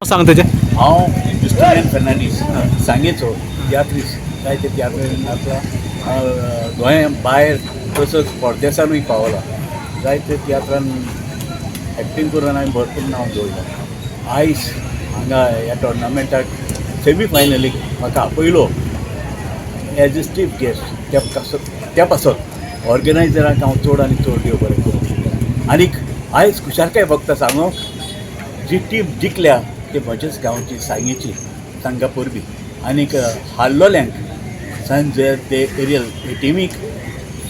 सांग तुजें. हांव जुस्टिनियन फर्नांडीस, सांगेचो तियात्रीस. जायते तियात्र नाचला गोंया भायर तसोच परदेसानूय पावला. जायते तियात्रान एक्टींग करून हांवें भरपूर नांव जोडलां. आयज हांगा ह्या टोर्नामेंटाक सेमी फायनलीक म्हाका आपयलो एज अ चीफ गेस्ट, त्या पासत ऑर्गनायजरांक हांव चड आनी चड देव बरें करूं. आनीक आयज खुशालकाय भोगता सांगूंक, जी टीम जिखल्या ती म्हज्याच गांवची, सांगेची, सांगा परबी. आनीक हारलोल्यांक, सान जे ते एरियल हे टिमीक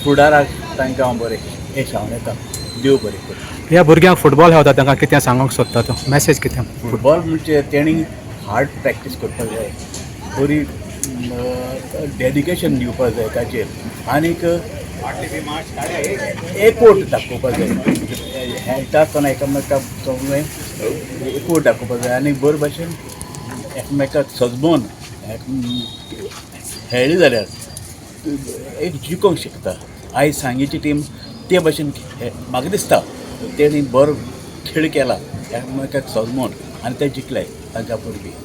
फुडाराक तांकां हांव बरें येश हांव येता. देव बरें करूं. ह्या भुरग्यांक फुटबॉल खेळता, तांकां कितें सांगूंक सोदता तूं, मॅसेज कितें? फुटबॉल म्हणजे तेणी हार्ड प्रॅक्टीस करपाक जाय, बरी डेडिकेशन दिवपाक जाय ताचेर, आनीक एकवट दाखोवपाक जाय. खेळटा आसतना एकामेका सगळें एकवट दाखोवपाक जाय आनी बरे भशेन एकामेकाक सजमोन खेळ्ळें जाल्यार एक जिखोंक शकता. आयज सांगेची टीम ते भशेन म्हाका दिसता तेणी बरो खेळ केला एकामेकाक सजमोन आनी ते जिखले. तांकां परबीं.